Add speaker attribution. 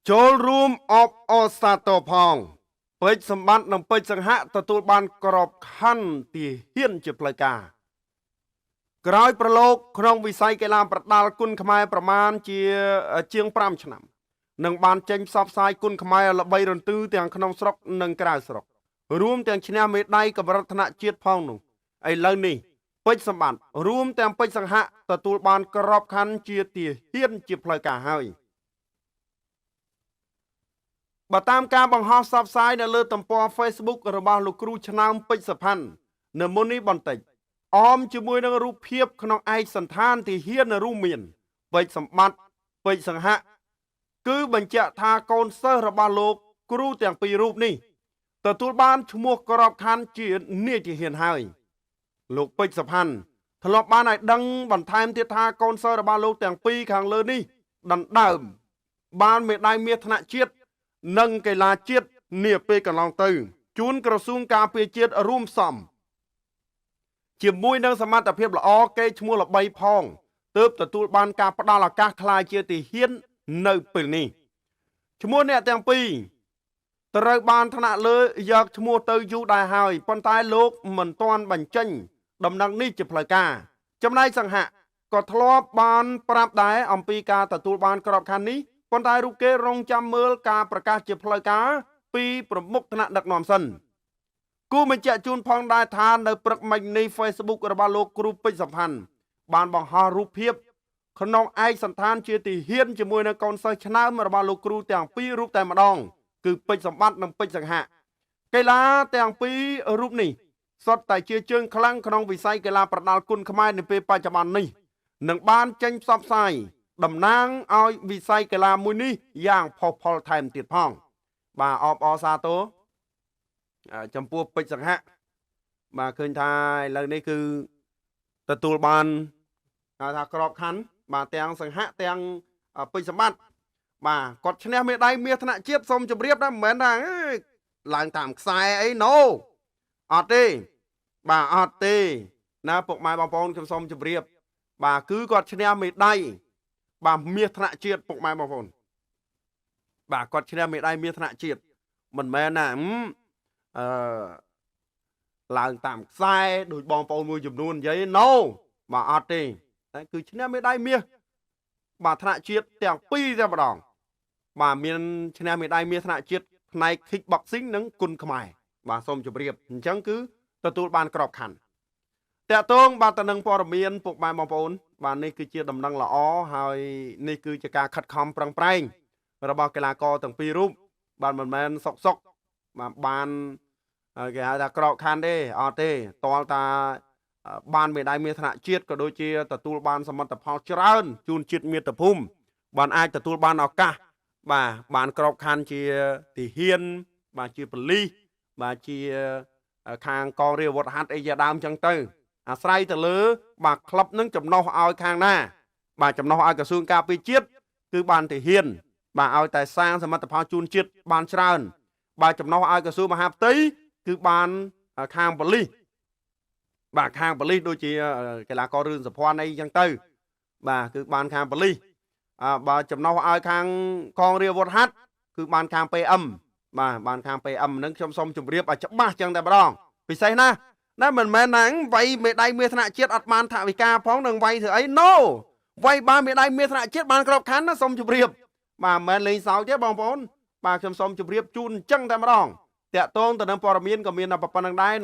Speaker 1: ចូលរួមអបអរសាទរផងពេជ្រសម្បត្តិនិងពេជ្រសង្ហៈទទួលបានក្របខ័ណ្ឌទាហានជាផ្លូវការក្រោយប្រឡូកក្នុងវិស័យកីឡាប្រដាល់គុនខ្មែរប្រមាណជាជាង5ឆ្នាំនិងបានចេញផ្សព្វផ្សាយគុនខ្មែរឲ្យល្បីរន្ទឺទាំងក្នុងស្រុកនិងក្រៅស្រុករួមទាំងឈ្នះមេដាយកម្រិតថ្នាក់ជាតិផងនោះឥឡូវនេះពេជ្រសម្បត្តិរួមទាំងពេជ្រសង្ហៈទទួលបានក្របខ័ណ្ឌជាទាហានជាផ្លូវការហើយបើតាមការបង្ហោះផ្សព្វផ្សាយនៅលើទំព័រ Facebook របស់លោកគ្រូឆ្នើមពេជ្រសុផាន់នៅមុននេះបន្តិចអមជាមួយនឹងរូបភាពក្នុងឯកសណ្ឋានទាហានរួមមានពេជ្រសម្បត្តិពេជ្រសង្ហៈគឺបញ្ជាក់ថាកូនសិស្សរបស់លោកគ្រូទាំងពីររូបនេះទទួលបានឈ្មោះក្របខ័ណ្ឌជានាយទាហានហើយលោកពេជ្រសុផាន់ធ្លាប់បានឲ្យដឹងបន្ថែមទៀតថាកូនសិស្សរបស់លោកទាំងពីរខាងលើនេះដណ្ដើមបានមេដាយមាសថ្នាក់ជាតិនិងកីឡាជាតិនាពេលកន្លងទៅជូនក្រសួងការពារជាតិរួមផ្សំជាមួយនឹងសមត្ថភាពល្អកេរ្តិ៍ឈ្មោះល្បីផងទើបទទួលបានការផ្ដល់ឱកាសក្លាយជាទាហាននៅពេលនេះឈ្មោះអ្នកទាំងពីរត្រូវបានថ្នាក់លើយកឈ្មោះទៅយូរដែរហើយប៉ុន្តែលោកមិនទាន់បញ្ចេញដំណឹងនេះជាផ្លូវការចំណែកសង្ហៈក៏ធ្លាប់បានប្រាប់ដែរអំពីការទទួលបានក្របខ័ណ្ឌនេះប៉ុន្តែរូបគេរងចាំមើលការប្រកាសជាផ្លូវការពីប្រមុខថ្នាក់ដឹកនាំសិនគូបញ្ជាក់ជូនផងដែរថានៅព្រឹកមិញនេះ Facebook របស់លោកគ្រូពេជ្រសំផាន់បានបង្ហោះរូបភាពក្នុងឯកសណ្ឋានជាទាហានជាមួយនឹងកូនសិស្សឆ្នើមរបស់លោកគ្រូទាំងពីររូបតែម្ដងគឺពេជ្រសម្បត្តិនិងពេជ្រសង្ហៈកីឡាទាំងពីររូបនេះសុទ្ធតែជាជើងខ្លាំងក្នុងវិស័យកីឡាប្រដាល់គុនខ្មែរនៅពេលបច្ចុប្បន្ននេះនិងបានចេញផ្សព្វផ្សាយតំណាងឲ្យវិស័យកីឡាមួយនេះយ៉ាងផុសផុលថែមទៀតផងបាទអបអរសាទរចំពោះពេជ្រសង្ហៈបាទឃើញថាឥឡូវនេះគឺទទួលបានហៅថាក្របខ័ណ្ឌបាទទាំងសង្ហៈទាំងពេជ្រសម្បត្តិបាទគាត់ឈ្នះមេដាយមាសថ្នាក់ជាតិសូមជម្រាបដែរមិនមែនថាឡើងតាមខ្សែអីណូអត់ទេបាទអត់ទេណាពុកម៉ែបងប្អូនខ្ញុំសូមជម្រាបបាទគឺគាត់ឈ្នះមេដាយបាទមាសថ្នាក់ជាតិពុកម៉ែបងប្អូនបាទគាត់ឈ្នះមេដាយមាសថ្នាក់ជាតិមិនមែនណាអឺឡើងតាមខ្សែដោយបងប្អូនមួយចំនួននិយាយណូបាទអត់ទេតែគឺឈ្នះមេដាយមាសបាទថ្នាក់ជាតិទាំងពីរតែម្ដងបាទមានឈ្នះមេដាយមាសថ្នាក់ជាតិផ្នែក kick boxing និងគុនខ្មែរបាទសូមជម្រាបអញ្ចឹងគឺទទួលបានក្របខ័ណ្ឌតាក់ទងបាទទៅនឹងព័ត៌មានពុកម៉ែបងប្អូនបាទនេះគឺជាដំណឹងល្អហើយនេះគឺជាការខិតខំប្រឹងប្រែងរបស់កីឡាករទាំងពីររូបបាទមិនមែនសុកសុកបាទបានគេហៅថាក្របខ័ណ្ឌទេអត់ទេតលតាបានមេដាយមាសថ្នាក់ជាតិក៏ដូចជាទទួលបានសមិទ្ធផលច្រើនជូនជាតិមាតុភូមិបានអាចទទួលបានឱកាសបាទបានក្របខ័ណ្ឌជាទាហានបាទជាប៉ូលីសបាទជាខាងកងរាជអាវុធហត្ថអីជាដើមចឹងទៅអាស្រ័យទៅលើបាទក្លឹបនឹងចំណោះឲ្យខាងណាបាទចំណោះឲ្យក្រសួងការពារជាតិគឺបានទាហានបាទឲ្យតែសាងសមិទ្ធផលជូនជាតិបានច្រើនបាទចំណោះឲ្យក្រសួងមហាផ្ទៃគឺបានខាងប៉ូលីសបាទខាងប៉ូលីសដូចជាកីឡាកររឿនសុភ័ណ្ឌអីចឹងទៅបាទគឺបានខាងប៉ូលីសបើចំណោះឲ្យខាងកងរាជអាវុធហត្ថគឺបានខាង PM បាទបានខាង PM ហ្នឹងខ្ញុំសូមជម្រាបឲ្យច្បាស់ចឹងតែម្ដងពិសេសណាណាមិនមែនណាវាយមេដាយមាសថ្នាក់ជាតិអត់បានថវិកាផងនឹងវាយធ្វើអី No វាយបានមេដាយមាសថ្នាក់ជាតិបានក្របខ័ណ្ឌណាសូមជម្រាបបាទមិនមែនលេងសើចទេបងប្អូនបាទខ្ញុំសូមជម្រាបជូនអញ្ចឹងតែម្ដងតាក់ទងទៅនឹងព័ត៌មានក៏មានតែប៉ុណ្្នឹងដែរ។